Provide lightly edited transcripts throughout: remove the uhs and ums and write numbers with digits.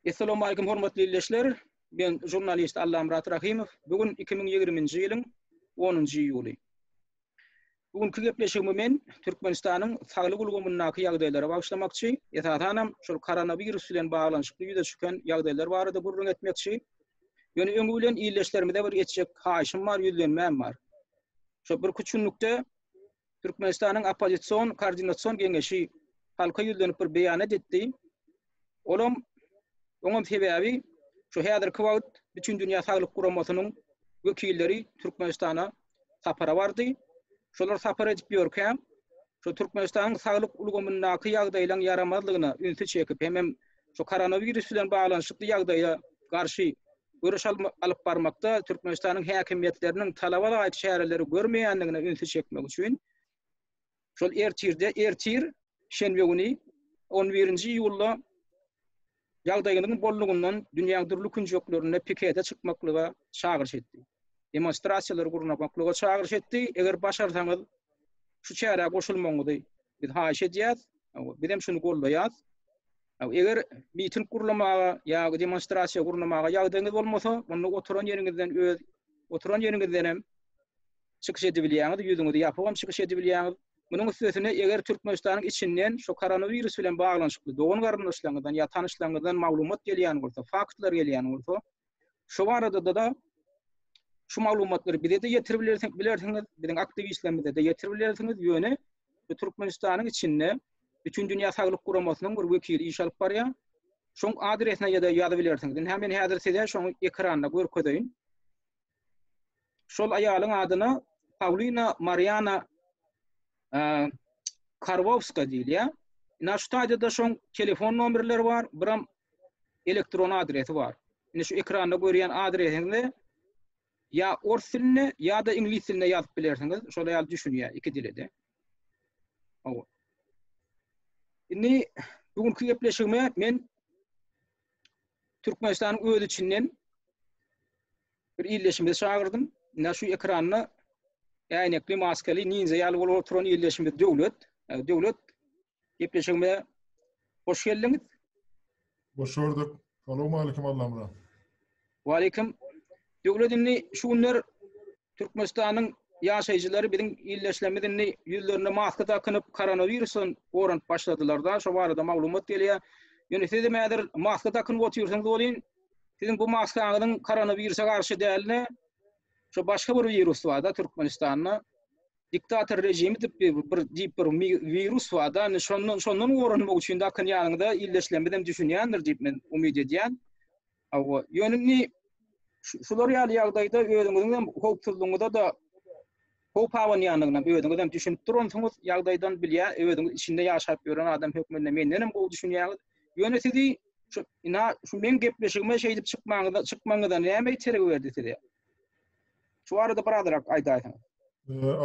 Essalawmalikim hormatly ildeşler. Men žurnalist Allamyrat Rahymow. Bu gün 2020-nji ýylyň 10-njy iýuly. Bu günki gepleşigimi men Türkmenistanyň saglyk ulgamyndaky ýagdaýlara bagyşlamakçy. Esasanam şol koronawirus bilen baglanyşykly ýüze çykan ýagdaýlar barada gürrüň etmekçi. Ýöne öňi bilen ildeşlerimize bir etjek haýyşym bar, ýüzlenmäm bar. Şo birküç günlükde Türkmenistanyň oppozision koordinasion geňeşi halka ýüzlenip bir beýanat etdi. Olam oňam sebäbi şu häzirki wagt Bütindünýä Saglyk Guramasynyň wekilleri Türkmenistana sapara bardy. Şolar sapar edip ýörkä, şu Türkmenistanyň saglyk ulgamyndaky ýagdaýlaryň ýaramazlygyna ünsi çekip, hemem şu koronawirus bilen baglanyşykly ýagdaýa garşy göreş alyp barmakda Türkmenistanyň häkimiýetleriniň talaba laýyk çäreleri görmeýändigine ünsi çekmek üçin şol ertirde ertir şenbe güni 11-nji iýulda ýagdaýynyň bollugyndan dünýäň dürli künjeklerinde pikete çykmaklyga çagyryş etdi. Demonstrasiýalary gurnamaklyga çagyryş etdi. Eger başarsaňyz şu çärä goşulmagyňyzy biz haýyş edýäs. Bizem şuny goldaýas. Eger miting gurlamaga ýa demonstrasiýa gurnamaga ýagdaýyňyz bolmasa, onda oturan ýeriňizden öz oturan ýeriňizden hem çykyş edibilýäňiz, ýüzüňizi ýapybam çykyş edibilýäňiz. Munuň üstesine, eger Türkmenistanyň içinden şu koronawirus bilen baglanyşykly dogan-garyndaşlaryňyzdan ýa tanyşlaryňyzdan maglumat gelýän bolsa, faktlar gelýän bolsa, şu barada-da şu maglumatlary bize-de ýetirip bilersiňiz, biziň aktiwistlerimize-de ýetirip bilersiňiz. Ýöne bu Türkmenistanyň içinde Bütindünýä Saglyk Guramasynyň bir wekili iş alyp barýar. Şoň adresine ýa-da ýazyp bilersiňiz. Indi men häzir size şoň ekranda görkezeýin. Şol aýalyň adyna Paulina Mariana Karwowska diýilýär. Ina şu taýda-da şoň telefon nomerleri bar, biram elektron adresi bar. Indi şu ekranda görýän adresiňizi ýa ors dilinde ýa-da iňlis dilinde ýazyp bilersiňiz. Şol aýal düşünýär iki dile-de. Hawa. Indi bu günki gepleşigime men Türkmenistanyň öz içinden bir ildeşimizi çagyrdym. Ine şu ekranda äýnekli, maskaly, ninja ýaly bolup oturan ildeşimiz Döwlet. Döwlet gepleşigimize hoş geldiňiz. Hoş gördük. Salowmalikim Allamyrat. Waleýkim. Döwlet indi şu günler Türkmenistanyň ýaşaýjylary biziň ildeşlerimiz indi ýüzlerine maska dakynyp koronawirusdan goranyp başladylar-da, şo barada maglumat gelýär. Ýöne siz hem häzir maska dakynyp otyrsyňyz welin, siziň bu maskaňyzyň koronawirusa garşy däl-de, şo başga bir wirus bar-da Türkmenistanda. Diktator režimi diýip bir diýip bir wirus bar-da, indi şondan şondan goranmak üçin dakynýanyňyza ildeşlerimiz hem düşünýändir diýip men umyt edýän. Hawa, ýöne indi şular ýaly ýagdaýda özüňiziň hem howpsuzlygyňyza-da howp abanýandygyna özüňiz hem düşünip duransyňyz, ýagdaýdan bilýär, özüňiz içinde ýaşap ýören adam hökmünde menden hem gowy düşünýäňiz. Ýöne sizi şu ina şu meň gepleşigime şeýdip çykmaňyza çykmaňyza näme itergi berdi size? Şu barada birazrak aýdaýsaňyz.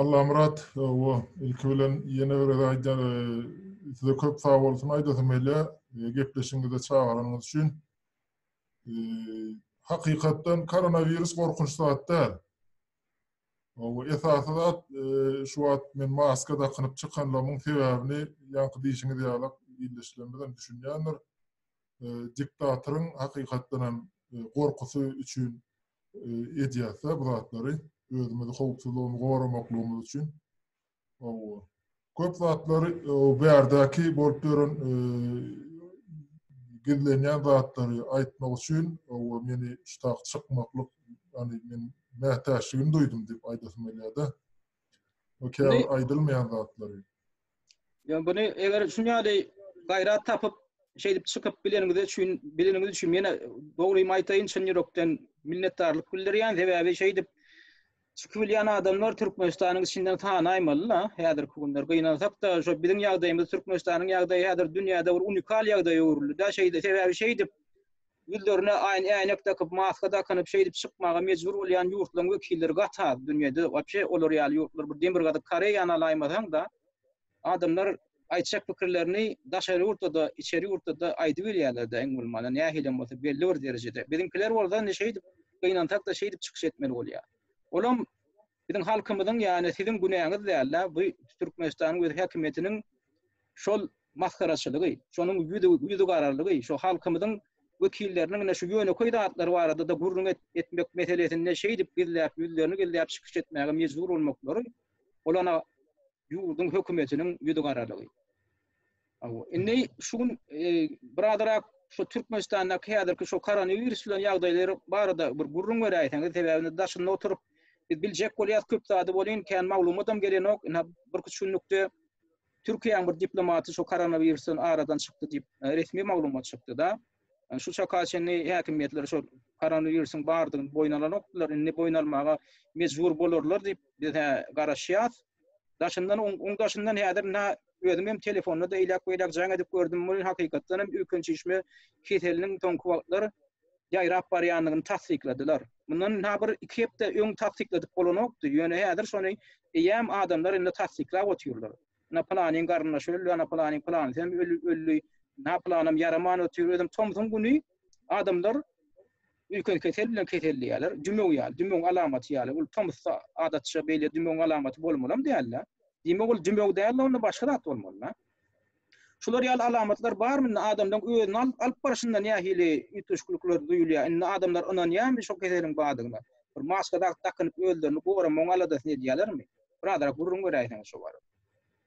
Allamyrat, hawa, ilki bilen ýene bir gezek aýdýan, size köp sag bolsun aýdasym gelýär, gepleşigiňize çagyranyňyz üçin. Hakykatdan koronawirus gorkunç zat däl. Hawa, esasy zat şu wagt men maska dakynyp çykanlygymyň sebäbini ýaňky diýşiňiz ýaly ildeşlerimiz hem düşünýändir. Diktatoryň hakykatdan hem gorkusy üçin edýäs-de bu zatlary. Özümizi howpsuzlygymyzy goramaklygymyz üçin. Hawa. Köp zatlary bärdäki bolup ýören gizlenýän zatlary aýtmak üçin hawa meni şu tak çykmaklyk ýagny men mätäçligini duýdum diýip aýdasym gelýär-de. O käbir aýdylmaýan zatlary. Ýa buny eger şun ýaly gaýrat tapyp şeýdip çykyp bileniňiz üçin bileniňiz üçin men dogrymy aýtaýyn çyn ýürekden minnetdarlyk bildirýän sebäbi şeýdip çykyp bilýän adamlar Türkmenistanyň içinden sanaýmaly-la häzirki günler gynansak-da şo biziň ýagdaýymyz Türkmenistanyň ýagdaýy häzir dünýäde bir unikal ýagdaýa öwrüldi-dä şeýle sebäbi şeýdip ýüzlerine aýn äýnek dakyp maska dakynyp şeýdip çykmaga mejbur bolýan ýurtlaryň wekilleri gaty az dünýäde wapşe olar ýaly ýurtlar bir demirgazyk Koreýany alaýmasaň-da adamlar aýtjak pikirlerini daşary ýurtda-da içeri ýurtda-da aýdybilýärler-de iň bolmanda nähilem bolsa belli bir derejede biziňkiler bolsa indi şeýdip gynansak-da şeýdip çykyş etmeli bolýar olam biziň halkymyzyň ýagny siziň günäňiz däl-de bu Türkmenistanyň öz häkimiýetiniň şol masgaraçylygy, şonuň ýüzi ýüzügaralygy, şo halkymyzyň. wekilleriniň ine şu ýönekeý zatlar barada-da gürrüň etmek meselesinde şeýdip gizläp, ýüzlerini gizläp çykyş etmäge mejbur bolmaklary, ol ana ýurduň hökümetiniň ýüzi garalygy. Indi şu gün e, biraderak şu Türkmenistandaky häzirki şu koronawirus bilen ýagdaýlar barada bir gürrüň beräýseňiz, sebäbi daşynda oturyp biz biljek bolýas köp zady bolýan, kän maglumatam gelenok. Ine bir üç günlükde Türkiýäniň bir diplomaty şu koronawirusdan aradan çykdy diýip e, resmi maglumat çykdy-da. Yani şu çaka çenli häkimiýetler şu koronawirusyň bardygyny boýun alanokdylar. Indi boýun almaga mejbur bolarlar diýip biz hä garaşýas. Daşyndan oň daşyndan häzir na özüm hem telefonda da eýläk-beýläk jaň edip gördüm. Muny hakykatdan hem öýken çişme keseliniň soňky wagtlar ýaýrap barýandygyny tassykladylar. Mundan na bir iki hepde öň tassykladyp bolanokdy. Ýöne häzir şony eýýäm adamlar indi tassyklap otyrlar. Na pylanyň garyndaşy öldi, ana pylanyň pylanysy hem öldi, na pylanam ýaraman otyr. Özem tomsuň güni adamlar öýken kesel bilen keselleýärler. Dümew ýaly, dümewiň alamaty ýaly. Ol tomusda adatça beýle dümewiň alamaty bolmalam däl-de. Diýmek ol dümew däl-de, onda başga zat bolmaly-da. Şular ýaly alamatlar barmy indi adamlaryň özüni alyp barşynda nähili üýtgeşiklikler duýulýar? Indi adamlar ynanýarmy şo keseliň bardygyna? Bir maska dakynyp özlerini goramagyň aladasyny edýärlermi? Birazrak gürrüň beräýseňiz şo barada.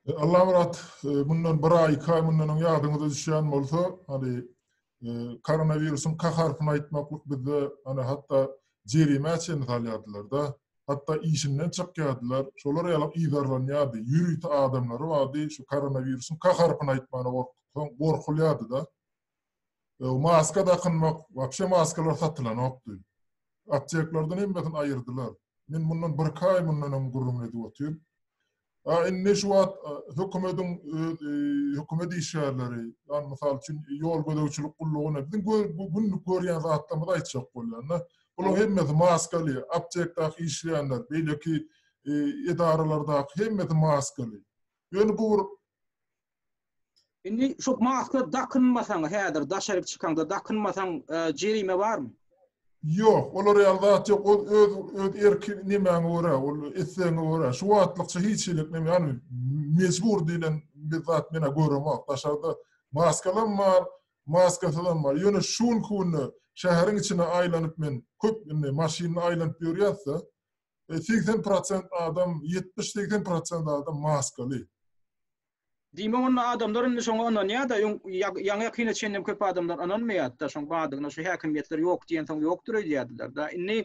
E, Allamyrat, e, mundan bir aý, iki aý mundan öň ýadyňyza düşýän bolsa, hany e, koronawirusyň K harpyny aýtmaklyk bizde hany hatda jerimä çenli salýardylar-da. Hatda işinden çykýardylar. Şolar ýaly yzarlanýardy. Ýörite adamlary bardy, şu koronawirusyň K harpyny aýtmana gorksaň gorkulýardy-da. Maska dakynmak, wapşe maskalar satylanokdy. Apteklerden hemmesini aýyrdylar. Men mundan birki aý mundan öň gürrüň edip otyryn. A indi şu wagt hökümediň öz hökümet işgärleri, ýagny mysal üçin ýol gözegçilik gullugyna biziň günlük görýän zatlarymyzy aýtjak bolýan-da. Bularyň hemmesi maskaly, aptekdaky işleýänler, beýleki edaralardaky hemmesi maskaly. Ýöne bu bir Indi şu maska dakynmasaň häzir daşaryk çykaňda dakynmasaň e, jerime barmy? Ýok, olar ýaly zat ýok. Ol öz öz erki nemäňe görä, ol islegiňe görä. Şu wagtlykça hiç hili neme, ýagny mejbur diýlen bir zat men göremok. Daşarda maskalam bar, maskasyzam bar. Ýöne şu günki günde şäheriň içine aýlanyp men köp indi maşynda aýlanyp ýörýäs-de, 80 prosent adam, 70-80 prosent adam maskaly. Diýmek onda adamlar indi şoňa ynanýar-da, öň ýaňy-ýakyna çenlem köp adamlar ynanmaýardy-da şoň bardygyna, şu häkimiýetler ýok diýensoň ýokdur öýdýärdiler-de. Indi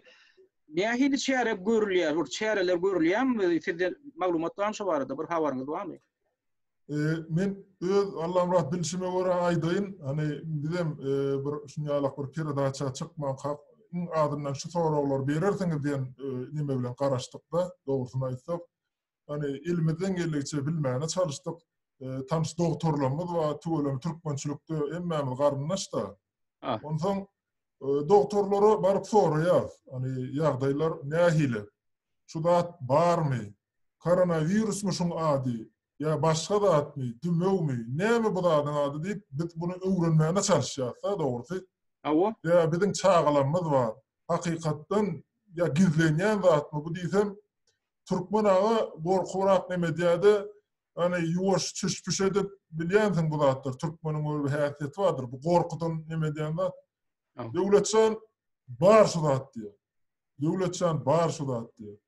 nähili çäre görülýär, bir çäreler görülýärmi? Sizde maglumat barmy şo barada, bir habaryňyz barmy? Men öz Allamyrat bilşime görä aýdaýyn, hany bizem bir şuny ýalak bir peredaça çykmankak iň azyndan şu soraglary berersiňiz diýen neme bilen garaşdyk-da, dogrusyny aýtsak. Hany elimizden geldigiçe bilmäne çalyşdyk. Tanyş dogtorlarymyz bar, tüweleme türkmençilikde hemmämiz garyndaş-da. Onsoň dogtorlara baryp soraýarys. Hany ýagdaýlar nähili? Şu zat barmy? Koronawirusmy şuň ady? Ýa başga zatmy? Dümewmi? Näme bu zadyň ady diýip, biz muny öwrenmäne çalyşýarys-da dogrusy. Hawa. Ýa biziň çagalarymyz bar. Hakykatdan ýa gizlenýän zatmy bu diýsem, Türkmen aga gorkubrak neme edýärdi, ýagny ýuwaş çüş-püş edip bilýänsiň bu zatlar, türkmeniň öyle bir häsiýeti bardyr, bu gorkudan neme edýän zat. Döwletjan bar şu zat diýýär. Döwletjan bar şu zat diýýär.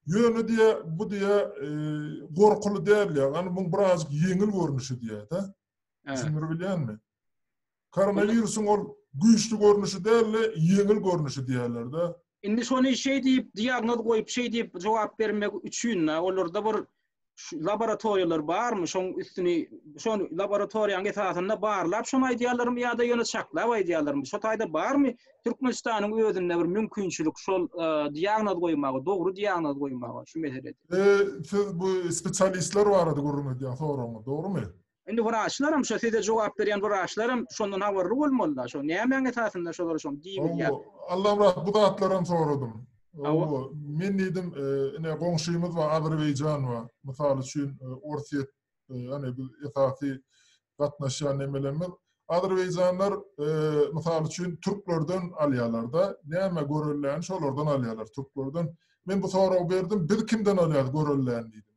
Ýöne diýýär, bu diýýär, e, gorkuly däl diýýär. Ýagny muň birazjyk ýeňil görnüşi diýýär-de. Düşündirip bilýänmi? Koronawirusyň ol güýçli görnüşi däl-de, ýeňil görnüşi diýýärler-de. Indi şony şeý diýip, diagnoz goýup, şeý diýip jogap bermek üçin, olarda bir laboratoriýalar barmy, şoň üstüni, şo laboratoriýanyň esasynda barlap şony aýdýarlarmy ýa-da ýöne çaklap aýdýarlarmy? Şo taýda barmy Türkmenistanyň özünde bir mümkinçilik şol diagnoz goýmaga, dogry diagnoz goýmaga şu meselede? Siz bu spesialistler barada gürrüň edýän soragyňyz, dogrumy? Indi wraçlaram şo size jogap berýän wraçlaram şondan habarly bolmalyda. Şo nämäň esasynda şolar şony diýilýär. Allamyrat bu zatlaram soradym. Hawa, men diýdim, e, ine goňşymyz bar, Azerbaýjan bar. Mysal üçin, e, Orsýet, e, ýani biz esasy gatnaşýan nemelerimiz. Azerbaýjanlar, mysal üçin, türklerden alýarlar-da. Näme görelläni şolardan alýarlar, türklerden. Men bu soragy berdim, biz kimden alýarys görelläni diýdim.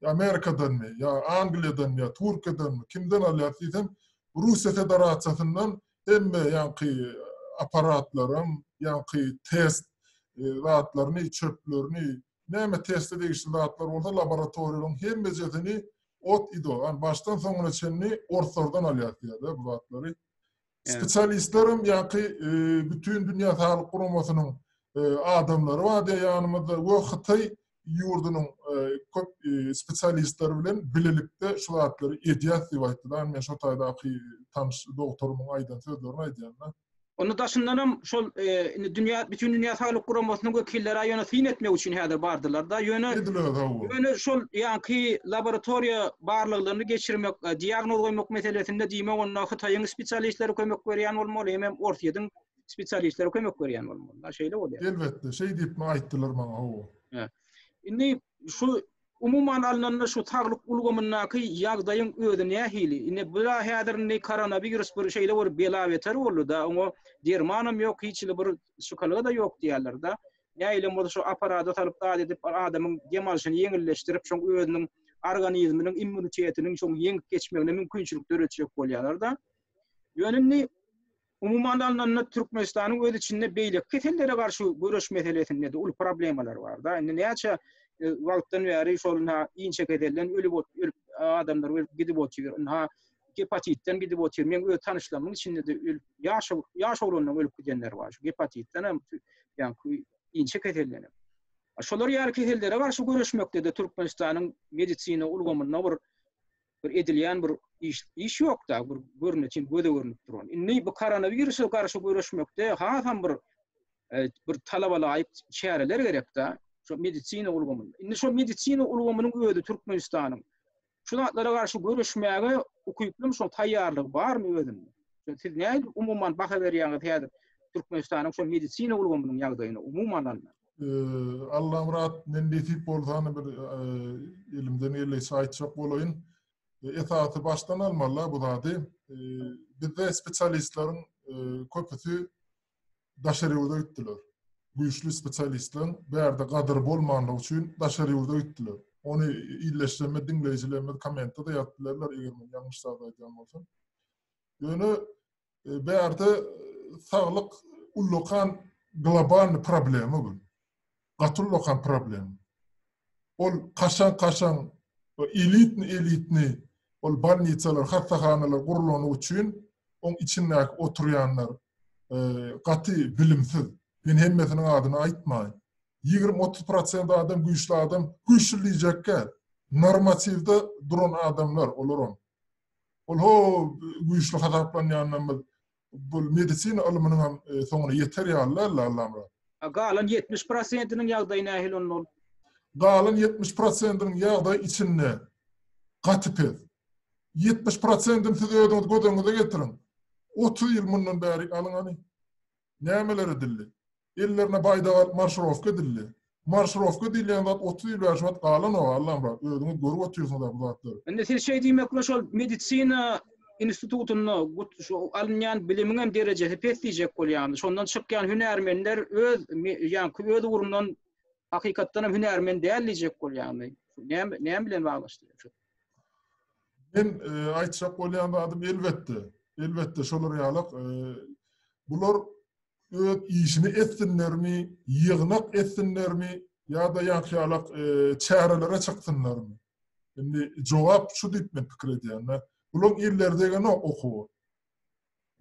Amerikadanmy, ýa Angliýadanmy, ýa Türkiýedenmi, kimden alýarys diýsem, Russiýa Federasiýasyndan hemme ýaňky. Apparatlaram, ýaňky test zatlaryny, çöplerini, näme teste degişli zatlar bolsa laboratoriýalaryň hemmejesini ot i do, ýani başdan soňuna çenli orslardan alýas diýýär-de bu zatlary. Spesialistlerem ýaňky Bütin dünýä saglyk guramasynyň adamlary bar diýýär ýanymyzda we Hytaý ýurdunyň köp spesialistleri bilen bilelikde şu zatlary edýäs diýip aýtdy. Men şo taýdaky tanyş dogtorymyň aýdan sözlerini aýdýan-da. Onda daşyndanam şol indi dünýä Bütin dünýä saglyk guramasynyň wekilleri ýöne syn etmek üçin häzir bardylar-da. Ýöne ýöne şol ýaňky laboratoriýa barlaglaryny geçirmek, diagnoz goýmak meselesinde diýmek onda Hytaýyň spesialistleri kömek berýän bolmaly, hemem Orsýetiň spesialistleri kömek berýän bolmaly. Şeýle bolýar. Elbetde, şeý diýip aýtdylar maňa, hawa. Indi şu Umuman alnanda şu saglyk ulgamyndaky ýagdaýyň özi nähili? Indi bula häzir indi koronawirus bir şeýle bir bela-beter boldy-da, oňa dermanam ýok, hiç hili bir çykalga-da ýok diýýärler-de. Nähilem bolsa şu apparada salyp zat edip adamyň dem alşyny ýeňilleşdirip, şoň özüniň organizminiň immunitetiniň şoň ýeňip geçmegine mümkinçilik döretjek bolýarlar-da. Ýöne indi Umuman alnanda Türkmenistanyň öz içinde beýleki kesellere garşy göreş meselesinde-de uly problemalar bar-da. Indi näçe e, wagtdan bäri şol ynha inçe keselden ölüp ölüp adamlar ölüp gidip otyr. Ynha gepatitden gidip otyr. Men öz tanyşlarymyň içinde-de ölüp ýaş ýaş oglanlaryň ölüp gidenleri bar. Şu gepatitden hem ýa inçe keselden hem. Şolar ýaly kesellere garşy göreşmekde-de Türkmenistanyň medisina ulgamynda bir bir edilýän bir iş iş ýok-da, bir görnetin göze görnüp duran. Indi bu koronawirusa garşy göreşmekde hasam bir e, bir talaba laýyk çäreler gerek-de, şu medisina ulgamynda. Indi şu medisina ulgamynyň özi Türkmenistanyň şu zatlara garşy göreşmäge ukyplymy, şoň taýýarlygy barmy özünde? Siz nähili umuman baha berýäňiz häzir Türkmenistanyň şu medisina ulgamynyň ýagdaýyna umuman alanda? Allamyrat, men nesip bolsa hany bir elimden geldigiçe aýtjak bolaýyn. Esasy başdan almaly bu zady. Bizde spesialistleriň köpüsi daşary ýurda gitdiler. Güýçli spesialistleriň bärde gadyry bolmanlygy üçin daşary ýurda gitdiler. Ony illeşdirme diňleýjilerimiz kommentde-de ýazyp bilerler, eger men ýalňyş zat aýdýan bolsam. Ýöne Bärde saglyk ullakan globalny problema bu. Gaty ullakan problema. Ol kaşaň-kaşaň elitni elitni ol bolnitsalar, hassahanalar gurulany üçin oň içindäki oturýanlar gaty bilimsiz. Men hemmesiniň adyny aýtmaýyn. 20-30 prosent adam güýçli adam, güýçli diýjekkä, normatiwde duran adamlar olaram. Ol ho güýçli hasaplanýanlarymyz bu medisina ylmynyň hem e, soňuna ýeter ýaly däl Allamyrat. A galan 70 prosentiniň ýagdaýy nähili onda ol? Galan 70 prosentiniň ýagdaýy içinde gaty pes. 70 prosentini siz özüňiz göz öňüňize getiriň. 30 ýyl mundan bäri alyň hany. Nämeler edildi? Ellerine baýdak alyp marşirowka edildi. Marşirowka diýilýän zat 30 ýyl bäri şu wagt galanok Allamyrat. Özüňiz görüp otyrsyňyz bu zatlary. Indi siz şeý diýmek bilen şol medisina institutynda şu alynýan bilimiň hem derejesi pes diýjek bolýaňyz. Şondan çykýan hünärmenler öz ýaňky öz ugrundan hakykatdan hem hünärmen däl diýjek bolýaňyz. Näme näme bilen baglaşdyrýar şu? Men e, aýtjak bolýan zadym elbetde, elbetde şolar ýalak e, bular öz işini etsinlermi, ýygnak etsinlermi ýa-da ýaňky ýalak e, çärelere çyksynlarmy? Indi jogap şu diýip men pikir edýän. Bularyň elleri degenok okuwa.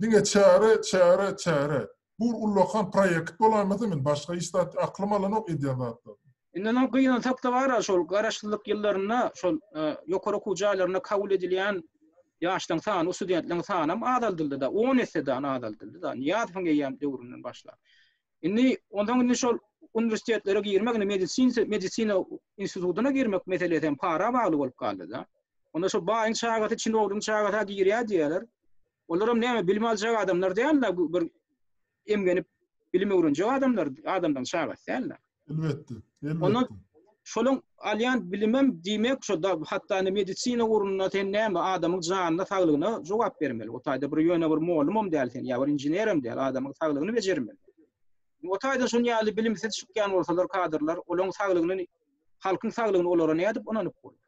Diňe çäre, çäre, çäre. Bu ullakan proýekt bolaýmasa men başga hiç zat aklym alanok edýän zatlar. Indi onuň gynansak-da bar-a şol garaşsyzlyk ýyllarynda şol e, ýokary okuw jaýlaryna kabul edilýän ýaşlaryň sany, studentleriň sanam azaldyldy-da, 10 esseden azaldyldy-da. Nyýazowyň eýýäm döwründen başlap. Indi onsoň indi şol uniwersitetlere girmek, indi medisina medisina institutyna girmek meselesi hem para bagly bolup galdy-da. Onda şol baýyň çagasy, çinownyň çagasy girýär diýýärler. Olaram näme bilim aljak adamlar däl-de, bir emgenip bilim öwrenjek adamlar, adamlaryň çagasy däl-de. Elbetde, elbetde. Ondan şolaň alýan bilimem diýmek şo da hatda indi medisina ugrunda sen näme adamyň janyna, saglygyna jogap bermeli. O taýda bir ýöne bir mollumam däl sen, ýa bir inženerem däl, adamyň saglygyny bejermeli. O taýda şon ýaly bilimsiz çykýan bolsalar kadrlar, olaň saglygyny, halkyň saglygyny olara nädip ynanyp bolar?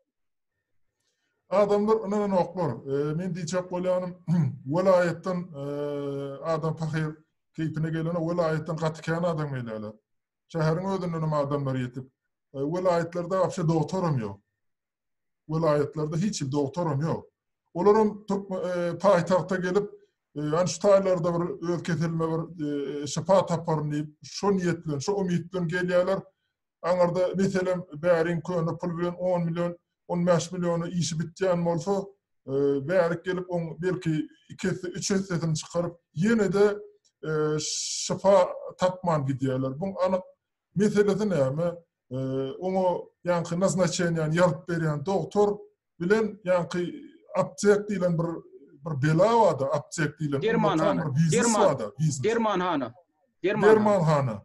Adamlar ynananoklar. Men diýjek bolýanym, welaýatdan adam pahyr. Keýpine gelenok, welaýatdan gaty kän adam gelýärler. Şäheriň özünden hem adamlar ýetip. Welaýatlarda wapşe dogtoram ýok. Welaýatlarda hiç hili dogtoram ýok. Olaram paýtagta gelip, ýani şu taýlarda bir öz keselime bir şypa taparyn diýip, şo niýet bilen, şo umyt bilen gelýärler. Aňyrda meselem bäriň köne pul bilen on million, on bäş milliona işi bitýän bolsa, bärik gelip oň belki iki esse, üç essesini çykaryp, ýene-de şypa tapman gidýärler. Buň anyk meselesi näme? Oňa ýaňky naznaçeniýany ýazyp berýän dogtor bilen ýaňky aptek diýlen bir bir bela bar-da, aptek diýlen dermanhana, bir biznes bar-da, biznes. Dermanhana. Dermanhana.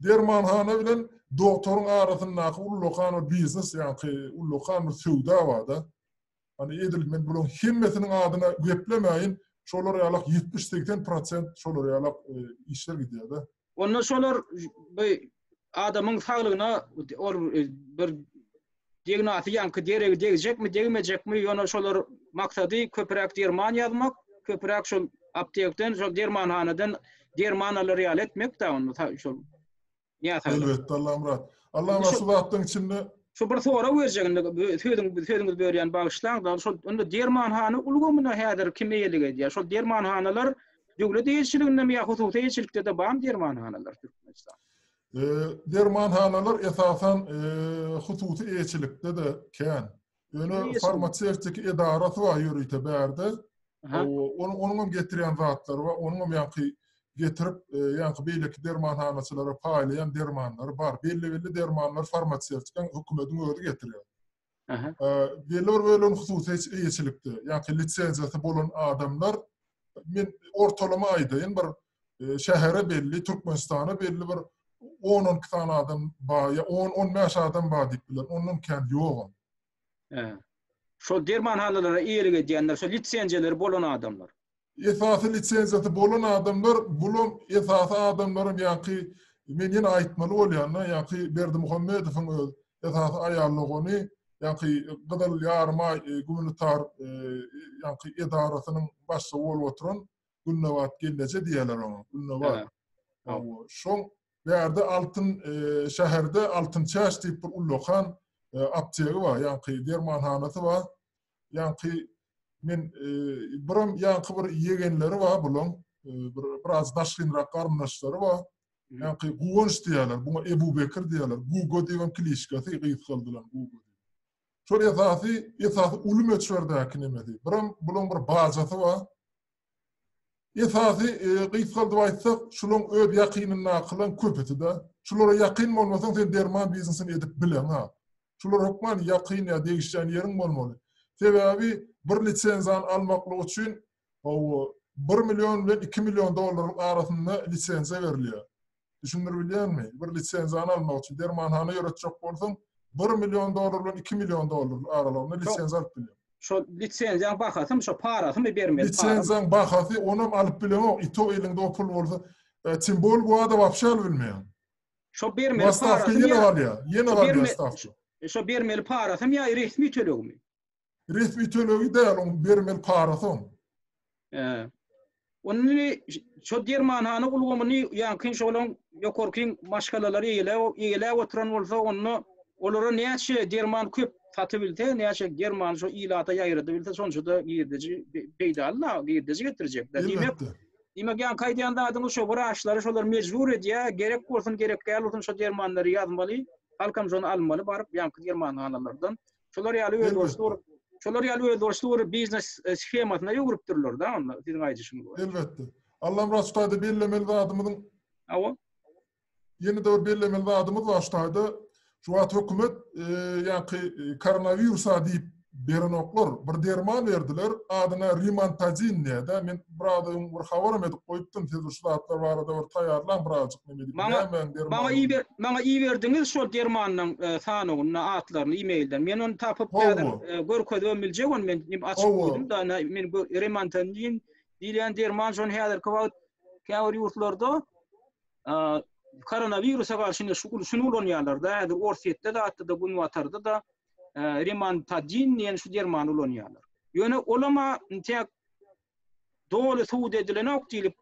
Dermanhana bilen dogtoryň arasyndaky ullakan bir biznes, ýaňky ullakan bir söwda bar-da. Hani edil men bularyň hemmesiniň adyna geplemäýin, şolar ýalak 70-80 prosent şolar ýalak e, işler gidýär-de. Onda şolar bu adamyň saglygyna ol e, bir diagnozı ýaňky deregi degjekmi, degmejekmi, ýöne şolar maksady köpräk derman ýazmak, köpräk şol aptekden, şol dermanhanadan derman alar ýaly etmek da onda şol Näsaglar. Elbetde Allamyrat. Allamyrat şu zatlaryň içinde Şu bir sorag berjek indi sözüň sözüňizi bölýän bagyşlaň da şol onda dermanhana ulgamyna häzir kim eýelik edýär? Şol dermanhanalar döwlet eýeçiligindemi ýa hususy eýeçilikde-de barmy dermanhanalar Türkmenistanda? Dermanhanalar esasan hususy eýeçilikde-de kän. Ýöne farmasewtiki edarasy bar ýörite bärde. Onuň onuň hem getirýän zatlary bar. Onuň hem ýaňky getirip, e, ýaňky beýleki dermanhanaçylara paýlaýan dermanlary bar. Belli-belli dermanlar farmasewtikaň hökümetiň özi getirýär. Aha. E, belli bir bölegini hususy eýeçilikde, ýaňky lisenziýasy bolan adamlar men ortalama aýdaýyn bir e, şähere belli, Türkmenistana belli bir 10-12 sany adam bar, ýa 10-15 adam bar diýip biler. Ondan kän ýok. He. Şol dermanhanalara eýelik edýänler, şol lisenziýalary bolan adamlar. Esasy lisenziýasy bolan adamlar, bulam esasy adamlaram ýaňky men ýene aýtmaly bolýan-da, ýaňky Berdimuhamedowyň öz esasy aýal dogany, ýaňky Gyzyl Ýarymaý e, gumanitar e, ýaňky edarasynyň başlygy bolup oturan Gülnabat gelneje diýýärler oňa. Gülnabat. Şoň bärde altyn e, şäherde Altyn çäş diýip bir ullakan e, aptegi bar, ýaňky dermanhanasy bar. Ýaňky men e, biram ýaňky bir ýegenleri bar bulaň, bir biraz daşgynrak garyndaşlary bar. Ýaňky Guwanç diýýärler, buňa Ebu Bekir diýýärler. Gugo diýen klişkasy gysgaldylan Gugo. Şol esasy, esasy uly möçberdäki nemesi. Biram bulaň bir bajasy bar. Esasy e, gysgaldyp aýtsak, şulaň öz ýakynyndakylaň köpüsi-de. Şulara ýakyn bolmasaň sen derman biznesini edip bileňa. Şular hökman ýakyn ýa degişýän ýeriň bolmaly. Sebäbi bir lisenzany almaklyk üçin hawa 1 million bilen 2 million dollaryň arasynda lisenziýa berilýär. Düşündirip bilýänmi? Bir lisenziýany almak üçin dermanhana ýöretjek bolsaň, 1 million dollar bilen 2 million dollar aralygynda lisenziýa alyp bilýäň. Şo lisenziýaň bahasymy, şo parasymy bermeli? Lisenziýaň bahasy, onam alyp bileňok. Ito eliňde o pul bolsa, e, tim bol bu adam wapşe alyp bilmeýäň. Şo bermeli parasy ýene galýar. Ýene galýar stawka. Şo bermeli parasymy ýa resmi tölegimi? Resmi tölegi däl, oň bermeli parasy oň. He. Ony şo dermanhana ulgamyny ýaňky şolaň ýokarky maşgalalary eýeläp eýeläp oturan bolsa, onda olara näçe derman köp satybilse, näçe dermany şo ilata ýaýradybilse, şonça-da girdeji peýdaly-da, girdeji getirjek-de. Diýmek, diýmek ýaňky aýdýan zadyňyz şo wraçlary şolar mejbur edýär, gerek bolsun, gerek däl bolsun şo dermanlary ýazmaly, halkam şony almaly baryp ýaňky dermanhanalardan. Şolar ýaly özboluşly bir şolar ýaly özboluşly bir biznes e, shemasyna öwrüpdirler da onda siziň aýdyşyňyz boýunça. Elbetde. Allamyrat şu taýda bellemeli zadymyzyň Hawa. Ýene-de bir bellemeli zadymyz bar şu taýda. Şu wagt hökümet e, ýaňky e, koronawirusa diýip berenoklar bir derman berdiler. Adyna Rimantadin diýýär-de. Men biraz öň bir habaram edip goýupdym. Siz şu zatlar barada bir taýýarlaň birazjyk neme diýip. Maňa maňa iber maňa iberdiňiz şol dermanyň e, sanawyny, atlaryny e-mailden. Men ony tapyp häzir e, görkezibem biljek ony men nim açyp goýdum da men Rimantadin diýilýän derman şony häzirki wagt käbir ýurtlarda e, koronawirusa garşy şu şuny ulanýarlar-da. Häzir Orsýetde de atda-da Günbatarda-da Rimantadin diýen şu dermany ulanýarlar. Ýöne olama tek. doly subut edilenok diýlip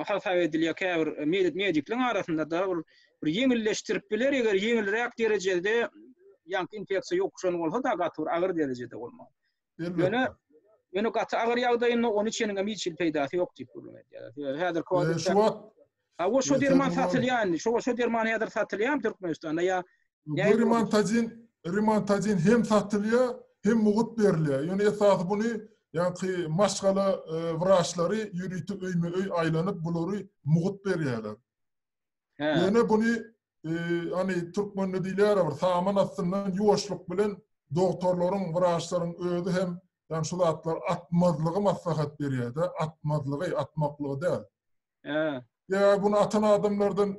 hasap edilýär käbir medikleriň arasynda-da ol bir ýeňilleşdirip biler eger ýeňilräk derejede ýaňky infeksiýa ýokuşan bolsa-da gaty bir agyr derejede bolmaz. Ýöne ýöne gaty agyr ýagdaýynda ony içeniňem hiç hili peýdasy ýok diýip gürrüň edýärler. Sebäbi häzirki wagt Şu wagt Ha o şo derman satylýar indi. Şo şo derman häzir satylýarmy Türkmenistanda ýa Bu rimantadin rimantadin hem satylýar, hem mugt berilýär. Ýöne esasy buny ýaňky maşgala wraçlary ýörite öýme-öý aýlanyp bulary mugt berýärler. Ýöne buny hany türkmende diýilýär bir saman astyndan ýuwaşlyk bilen dogtorlaryň, wraçlaryň özi hem ýani şu zatlary atmazlygy maslahat berýär-de, atmazlygy, atmaklygy däl. Hä. Ýa buny atan adamlardan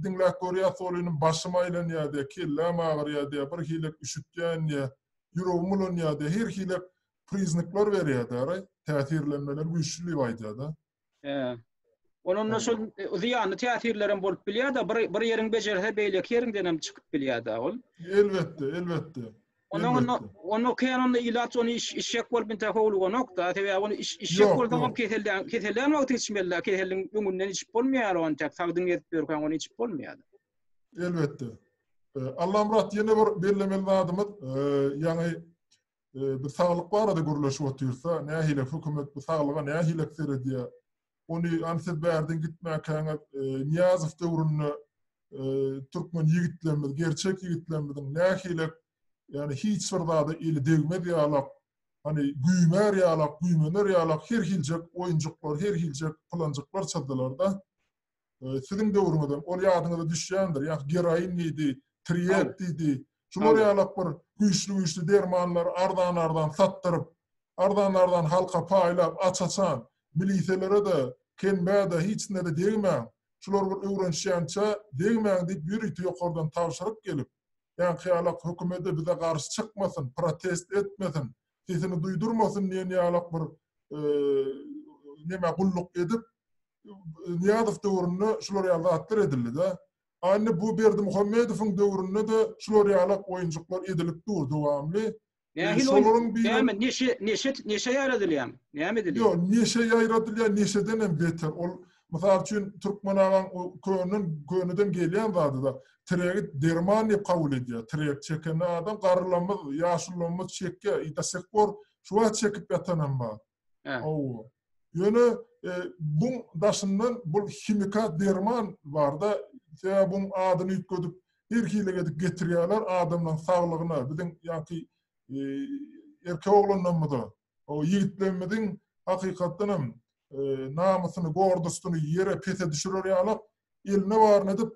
diňläp görýäs ol inim başym aýlanýar diýýär, kelläm agyrýar diýýär, bir hili üşütýän diýýär, ýüregim bulanýar diýýär, her hili priznaklar berýär däraý, täsirlenmeler güýçli diýip aýdýar-da. Hä. Ondan şol zyýanly täsirlerem bolup bilýär-de, bir bir ýeriň bejerse beýleki ýeriňdenem çykyp bilýär-de ol. Elbetde, elbetde. Onda onda onda kän onda ilat ony iş işjek bolup intä howluganok-da, sebäbi ony iş işjek bolsaň hem kesellän kesellän wagty içmeli-dä, keselliň öňünden içip bolmaýar ony tek sagdyn gezip ýörkäň ony içip bolmaýar. Elbetde. Allamyrat ýene bir bellemeli zadymyz, ýaňy biz saglyk barada gürleşip otyrsa, nähili hökümet bu saglyga nähili seredýär? Ony hany siz bärden gitmäkäňiz Nyýazow döwründe türkmen ýigitlerimiz, gerçek ýigitlerimiziň nähili ýani hiç bir zada eli degmez ýalak, hany güýmär ýalak, güýmener ýalak her hiljek oýunjyklar, her hiljek pylanjyklar çyzdylar-da. Siziň döwrüňizem ol ýadyňyza düşýändir. Ýa geroin diýdi, triet diýdi. Şular ýalak bir güýçli-güýçli dermanlary arzan-arzan satdyryp, arzan-arzan halka paýlap, aç-açan, miliselere-de, kenbä-de, hiçine-de degmäň, şular bir öwrenişýänçä degmäň diýip ýörite ýokardan tabşyryk gelip, ýaňky ýalak hökümede bize garşy çykmasyn, protest etmesin, sesini duýdurmasyn diýen ýalak bir neme gulluk edip, Nyýazow döwründe şular ýaly zatlar edildi-de. A indi bu Berdimuhamedowyň döwründe-de şular ýalak oýunjyklar edilip dur dowamly. Nähili Şolaryň biri Näme neşe neşe neşe ýaýradylýarmy? Näme edilýär? Ýok, neşe ýaýradylýar, neşeden hem beter. Ol mysal üçin türkmen agaň könden köneden gelýän zady-da. Tregi derman diýip kabul edýär. Trek çekende adam garrylarymyz, ýaşulularymyz çekýär. I do sih por şu wagt çekip ýatanam bar. Hawa. Ýöne buň daşyndan bul himikat derman barda, sebäbi buň adyny üýtgedip her hili edip getirýärler adamlaryň saglygyna, biziň ýaňky erkek oglanlarymyza, o ýigitlerimiziň hakykatdan hem namysyny, gordustyny ýere pese düşürer ýalak eline baryny edip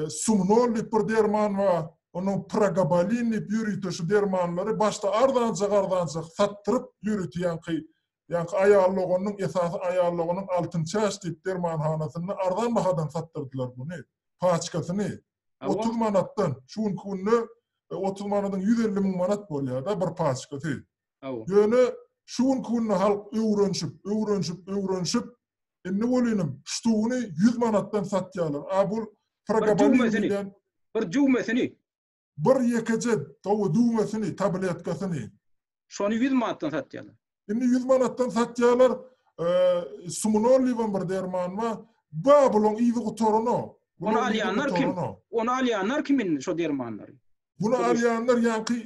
Sumnol diýip bir derman bar, onuň Pragabalin diýip ýörite şu dermanlary başda arzanjak-arzanjak satdyryp ýörite ýaňky ýaňky aýal doganynyň esasy aýal doganyň Altyn çäş diýip dermanhanasynda arzan bahadan satdyrdylar muny, paçkasyny. 30 manatdan, şu günki günde 30 manadyň 150 müň manat bolýar-da bir paçkasy. Ýöne şu günki günde halk öwrenişip, öwrenişip, öwrenişip Indi welinim ştugyny 100 manatdan satýarlar. A bu progabalin diýlen bir düwmesini. Bir ýekeje gowy düwmesini, tabletkasyny. Şony 100 manatdan satýarlar. Indi 100 manatdan satýarlar. Sumnol diýen bir derman bar. Ba bulaň yzy gutaranok. Ony alýanlar kim? Ony alýanlar kim indi şo dermanlary? Muny alýanlar ýaňky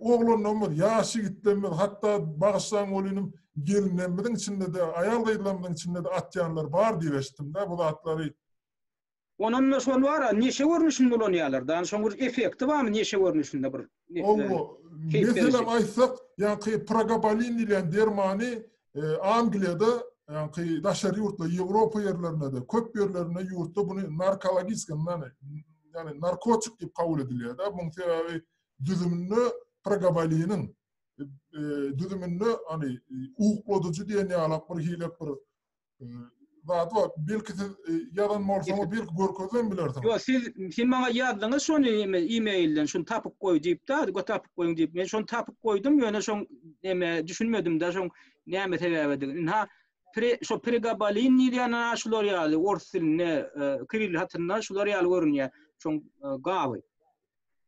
oglanlarymyz, ýaş ýigitlerimiz, hatda bagyşlaň welinim gelinlerimiziň içinde-de, aýal-gyzlarymyzyň içinde-de atýanlar bar diýip eşitdim-de bu zatlary. Onam-da şol bar-a, neşe görnüşinde ulanýarlar-da, şoň bir effekti barmy neşe görnüşinde bir? Hawa, meselem aýtsak, ýaňky pragabalin diýlen dermany Angliýada, ýaňky daşary ýurtlar, Ýewropa ýerlerinde-de, köp ýerlerinde ýurtda buny narkologiski, ýagny narkotik diýip kabul edilýär-de. Munuň sebäbi düzüminde pregabaliniň düzüminde hani ukladyjy diýen ýalak bir hile bir zat bar. Belki siz ýazan bolsaňyz, belki görkezem bilersiňiz. Ýok, siz siz maňa ýazdyňyz şony e-mailden, şuny tapyp goý diýip-de, go tapyp goýuň diýip. Men şony tapyp goýdum, ýöne şoň näme düşünmedim-de, şoň näme sebäbedigini. Ynha, pre, şo pregabalin diýilýän ana şular ýaly ors dilinde, kiril hatynda şular ýaly görünýär şoň gaby.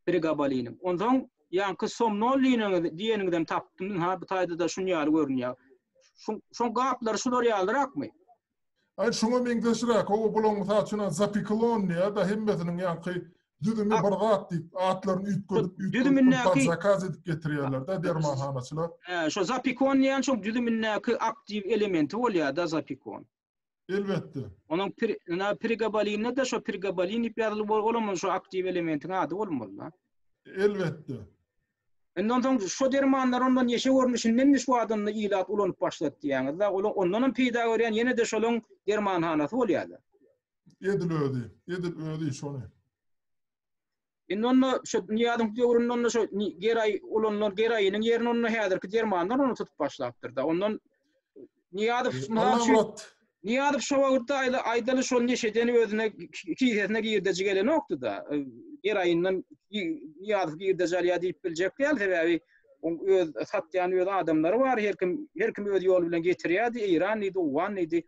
Pregabaliniň. Onsoň ýaňky somnol diýeniňiz, diýeniňizem tapdym. Ynha, bu taýda-da şuny ýaly görünýär. Şoň gaplary şular ýalyrakmy? Aý şuňa meňzeşräk, hawa bulaň mysal üçin zapiklon diýýär-de hemmesiniň ýaňky düzümi bir zat diýip atlaryny üýtgedip üýtgedip düzümindäki zakaz edip getirýärler-de dermanhanaçylar. Hä, şo zapikon diýen şoň düzümindäki aktiw elementi bolýar-da zapikon. Elbetde. Onuň pir, na pregabalinde-de şo pregabalin diýip ýazylyp olam şo aktiw elementiň ady bolmaly-da. Elbetde. Indi onsoň şo dermanlar ondan neşe görnüşinden şu adamda ilat ulanyp başlady diýýäňiz-de, olar ondan hem peýda görýän ýene-de şolaň dermanhanasy bolýar-da. Edil özi, edil özi şony. Indi onda şu Nyýazow döwründe onda şu geraý ulanylan geraýynyň ýerine onda häzirki dermanlar ony tutup başlapdyr-da. Ondan Nyýazow mysal üçin Nyýazow şo wagtda aýdaly şol neşeden özüne kisesine girdeji gelenokdy-da. Geraýyndan Nyýazow girdeji alýar diýip biljek däl, sebäbi oň öz satýan öz adamlary bar, her kim her kim öz ýoly bilen getirýärdi, Eýran diýdi, Owgan diýdi.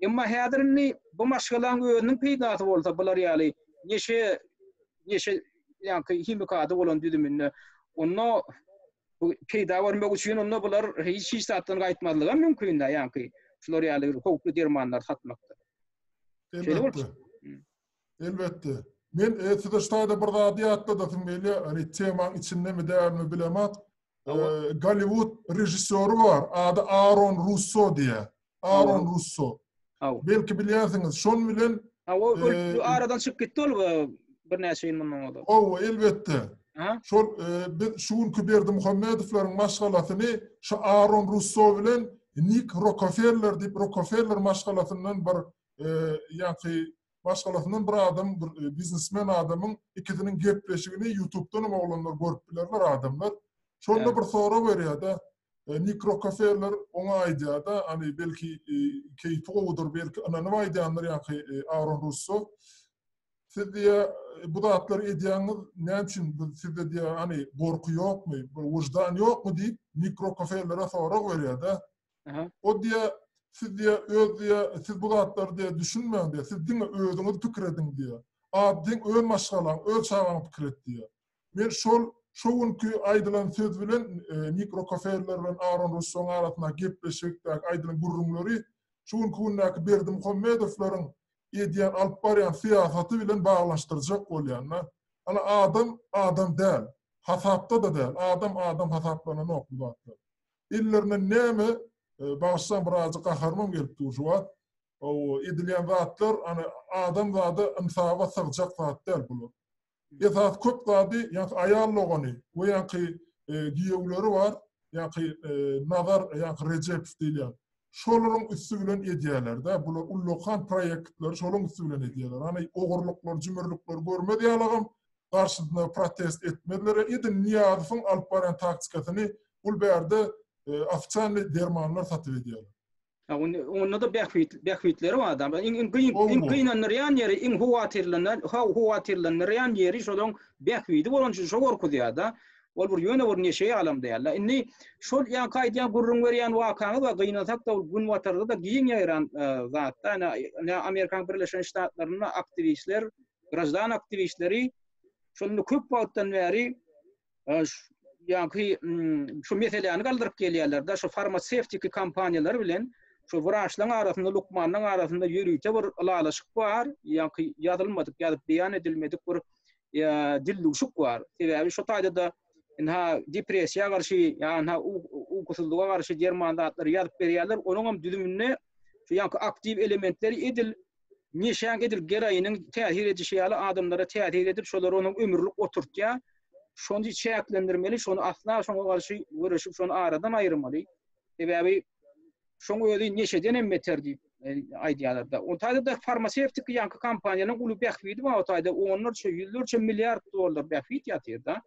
Emma häzir indi bu maşgalaň özüniň peýdasy bolsa bular ýaly neşe neşe ýaňky himikady bolan düzüminde onda bu peýda görmek üçin onda bular hiç hiç zatdan gaýtmazlyga mümkin da ýaňky şular ýaly bir howply dermanlary satmakda. Elbetde. Elbetde. Men e, size şu taýda bir zady ýatladasym gelýär. Hani temaň içindemi dälmi bilemok. E, Golliwood režissýory bar. Ady Aaron Russo diýýär. Aaron Russo. Belki bilýärsiňiz, şon bilen Ha, o e, aradan çykyp gitdi ol birnäçe ýyl mundan ozal. Hawa, elbetde. Şol e, biz şu günki Berdimuhamedowlaryň maşgalasyny şu Aaron Russo bilen Nik Rockefeller diýip Rockefeller maşgalasyndan bir e, ýaňky maşgalasyndan bir adam, bir e, biznesmen adamyň ikisiniň gepleşigini YouTube-dan hem oglanlar görüp bilerler adamlar. Şonda bir sorag berýär-de, Nik Rockefeller oňa aýdýar-da, hani belki keýpi gowudyr, belki ynanyp aýdýandyr ýaňky Aaron Russo. Siz diýýär, bu zatlary edýäňiz, näme üçin sizde diýýär, hani gorky ýokmy, bir wyždan ýokmy diýip Nik Rockefellere sorag berýär-de. O diýýär, siz diýýär, öz diýýär, siz bu zatlary diýýär düşünmäň diýýär, siz diňe özüňizi pikir ediň diýýär. A diň öz maşgalaň, öz çagaňy pikir et diýýär. Men şol şo günki aýdylan söz bilen Nik Rockefeller bilen Aaron Russoň arasyndaky gepleşikdäki aýdylan gürrüňleri şu günki gündäki Berdimuhamedowlaryň edýän alyp barýan syýasaty bilen baglanyşdyrjak bolýan-da. Ana adam adam däl. Hasapda-da däl. Adam adam hasaplananok bu zatlar. Ellerinden näme bagyşlaň birazjyk gaharymam gelip dur şu wagt. O edilýän zatlar ana adam zada ynsaba sygjak zat däl bular. Esasy köp zady ýaňky aýal dogany we ýaňky giýewleri bar, ýaňky Nazar, ýaňky Rejepow diýilýän. Şolaryň üsti bilen edýärler-de, bular ullakan proýektleri şolaryň üsti bilen edýärler. Hany ogurlyklar, jümürlikler görmez ýalagam garşysyna protest etmezler. Edil Nyýazowyň alyp barýan taktikasyny bul bärde ofitsialnyý dermanlar satyp edýärler. Onda-da bähbit, bähbitleri bar adam. Iň iň gyn, iň gynandyrýan ýeri, iň howatyrlanan, howatyrlandyrýan ýeri şolaň bähbidi bolan üçin şo gorkuzýar-da. Ol bir ýöne bir neşe ýalam däl-de. Indi şol ýaňky aýdýan gürrüň berýän wakaňyz bar, gynansak-da ol günbatarda-da giň ýaýran zat-da. Ine, Amerikanyň Birleşen Ştatlarynda aktiwistler, graždan aktiwistleri şonda köp wagtdan bäri ýaňky şu meseläni galdyryp gelýärler-de, şu farmasewtiki kompaniýalar bilen şu wraçlaryň arasynda, lukmanlaryň arasynda ýörite bir ylalaşyk bar, ýaňky ýazylmadyk, ýazyp beýan edilmedik bir dildüwşük bar. Sebäbi şu taýda-da ynha depressiýa garşy, ýa ynha ukusyzlyga garşy derman zatlary ýazyp berýärler. Onuň hem düzüminde şu ýaňky aktiw elementleri edil Neşäň edil geroiniň täsir edişi ýaly adamlara täsir edip, şolary onuň ömürlik oturtýar. Şony çäklendirmeli, şony asla şoňa garşy göreşip, şony aradan aýyrmaly. Sebäbi şoň özi neşeden hem beter diýip e, aýdýarlar-da. O taýda-da farmasewtiki ýaňky kompaniýanyň uly bähbidi bar, o taýda onlarça, ýüzlerçe milliard dollar bähbit ýatyr-da.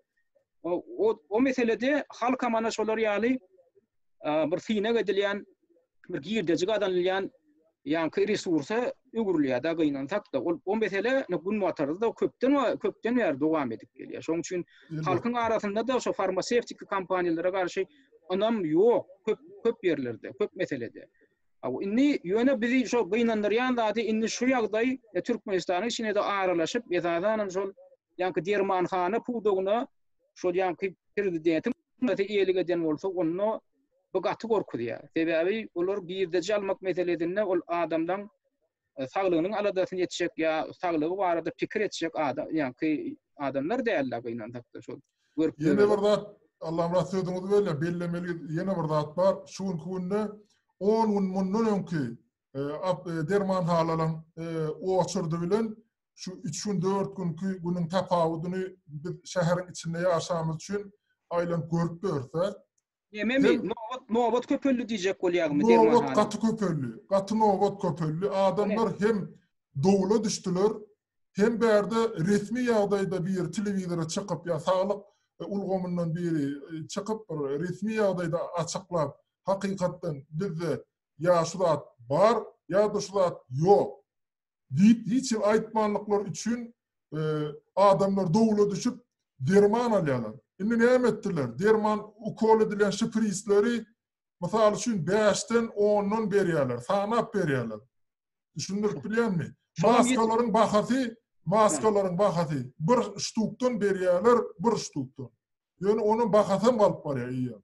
O, o, o meselede halkam ana şolar ýaly bir synag edilýän, bir girdeji gazanylýan ýaňky resursa öwrülýär-de gynansak-da. Ol o mesele günbatarda köpden köpden bäri dowam edip gelýär. Şonuň üçin halkyň arasynda-da şo farmasewtiki kompaniýalara garşy ynam ýok köp köp ýerlerde, köp meselede. Indi ýöne bizi şo gynandyrýan zady indi şu ýagdaý e, Türkmenistanyň içine-de aralaşyp, esasanam şol ýaňky dermanhana pudagyna şol ýaňky prezidentiň eýelik eden bolsa, onda. Bu gaty gorkuzýar. Sebäbi olar girdeji almak meselesinde ol adamlaň e, saglygynyň aladasyny etjek ýa saglygy barada pikir etjek adam, ýaňky adamlar däldi gynansakda şol. Görüp Ýene bir zat Allamyrat sözüňizi bölýän, bellemeli ýene bir zat bar. Şu günki günde 10 gün mundan öňki e, e, dermanhanalaryň oçurdy bilen şu 3 gün 4 günki günüň tapawudyny biz şäheriň içinde ýaşamyz üçin aýlanyp görüp ýörse, Nememi? Nobat, nobat köpeldi diýjek bolýaňmy dermanhana? Nobat gaty köpeldi. Gaty nobat köpeldi. Adamlar hem dowla düşdüler, hem bärde resmi ýagdaýda biri telewizora çykyp ýa saglyk ulgamyndan biri çykyp bir resmi ýagdaýda açyklap, hakykatdan bizde ýa şu zat bar, ýa-da şu zat ýok. Diýip hiç hili aýtmanlyklary üçin adamlar dowla düşüp derman alýarlar. Indi näme etdiler? Derman ukol edilýän şprisleri mysal üçin bäşden, ondan berýärler, sanap berýärler. Düşündirip bilýänmi? Maskalaryň bahasy, maskalaryň bahasy bir ştukdan berýärler, bir ştukdan. Ýöne onuň bahasam galyp barýar eýýäm.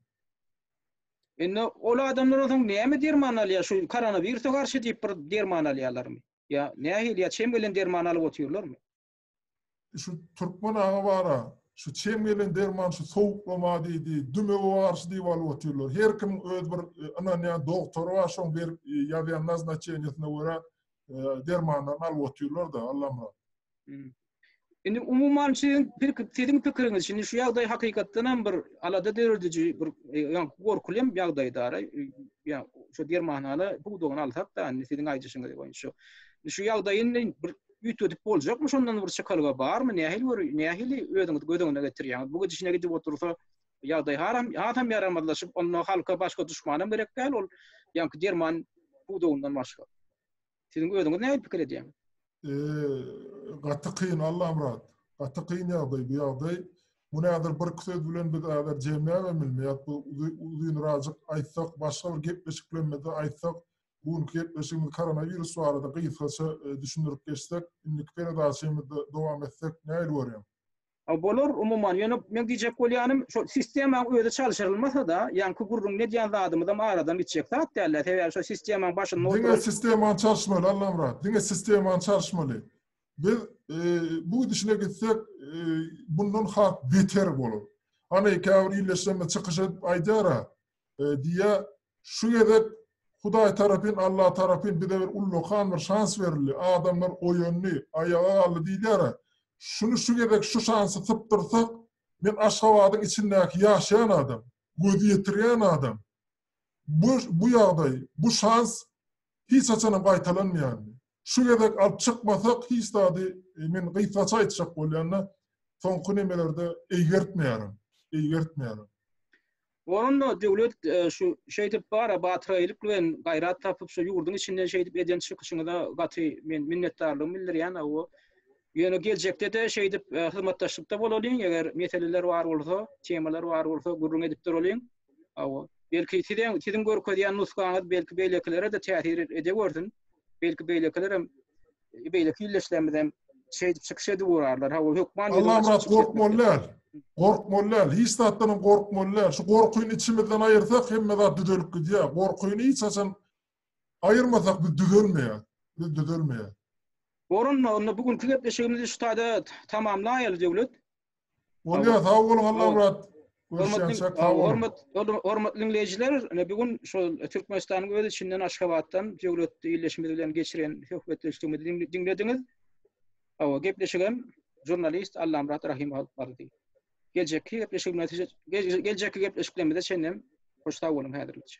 Indi ol adamlar onsoň näme derman alýar? Şu koronawirusa garşy diýip bir derman alýarlarmy? Ýa nähili ýa çem gelen derman alyp otyrlarmy? Şu türkmen aga bara, şu çem gelen derman şu sowuklama diýdi, dümewe garşy diýip alyp otyrlar. Her kimiň öz bir e, ynanýan dogtory bar, şoň berip e, ýazýan naznaçeniýesine görä e, dermanlaryny alyp otyrlar-da, Allamyrat. Hmm. Indi umuman siziň siziň pikiriňiz şimdi şu ýagdaý hakykatdan hem bir alada dörediji bir e, ýa gorkuly hem ýagdaýdar. Ýa şu dermanhana pudagyny alsak da indi siziň aýdyşyňyz boýunça. Şu ýagdaýy indi bir üýtgedip boljakmy şondan bir çykalga barmy? Nähili gör nähili özüňiz göz öňüne getirýäňiz? Bu gidişine gidip otursa ýagdaý haram hasam ýaramazlaşyp onda halka başga duşmanam gerek däl ol ýaňky derman pudagyndan başga. Siziň özüňiz nähili pikir edýäňiz? Gaty kyn Allamyrat. Gaty kyn ýagdaý bu ýagdaý. Muny häzir bir iki söz bilen biz häzir jemläbem bilmeýäs. Bu uzynrajyk aýtsak, başga bir gepleşiklerimizde aýtsak, bu günki gepleşigimiz koronawirus barada gysgaça düşündirip geçsek, indiki peredaçamyzda dowam etsek nähili görýäň? A bolar umuman ýöne meň diýjek bolýanym şo sistemaň özi çalşyrylmasa-da ýaňky gürrüňini edýän zadymyzam aradan gitjek zat dälä sebäbi şo sistemaň başynda oturan Diňe sistemany çalyşmaly Allamyrat diňe sistemany çalyşmaly. Biz bu gidişine gitsek bundan has beter bolar. Hany käbir ildeşlerimiz çykyş edip aýdýara Diýýär, Şu gezek Hudaý tarapyn, Allah tarapyn bize bir ullakan bir şans berildi. Adamlar oýandy, aýaga galdy diýilýär-ä. Şuny şu gezek şu şansy sypdyrsak, men Aşgabadyň içindäki ýaşaýan adam, gözi ýetirýän adam. Bu bu ýagdaý, bu şans hiç haçanam gaýtalanmaýardy. Şu gezek alyp çykmasak hiç zady men gysgaça aýtjak bolýan-da, soňky nemelerde eýgertmeýärin, eýgertmeýärin. Onda Döwlet şu şeýdip bara batyraýlyk bilen gaýrat tapyp şu ýurduň içinden şeýdip eden çykyşyňyza gaty men minnetdarlygymy bildirýän hawa. Ýöne geljekde-de şeýdip hyzmatdaşlykda bolalyň eger meseleler bar bolsa, temalar bar bolsa gürrüň edip duralyň. Hawa. Belki siziň siziň görkezýän nusgaňyz belki beýlekilere-de täsir edewörsin. Belki beýlekilerem beýleki ildeşlerimiz hem şeýdip çykyş edip ugrarlar. Hawa, hökman Allamyrat gorkmaly däl. Gorkmaly däl. Hiç zatdan hem gorkmaly däl. Şu gorkyny içimizden aýyrsak hemme zat düzelip gidýär. Gorkyny hiç haçan aýyrmasak biz düzelmeýär. Biz düzelmeýär. Orunda onda bu günki gepleşigimizi şu taýda tamamlaýaly Döwlet. Bolýar, sag boluň Allamyrat. Görüşýänçäk sag boluň. Hormatly diňleýjiler, ine bu gün şol Türkmenistanyň öz içinden Aşgabatdan Döwlet ildeşimiz bilen geçiren söhbetdeşligimizi diňlediňiz. Hawa, gepleşigem žurnalist Allamyrat Rahymow alyp bardy. Geljekki gepleşigimize geljekki gepleşiklerimize çenli hoş sag boluň häzirlikçe.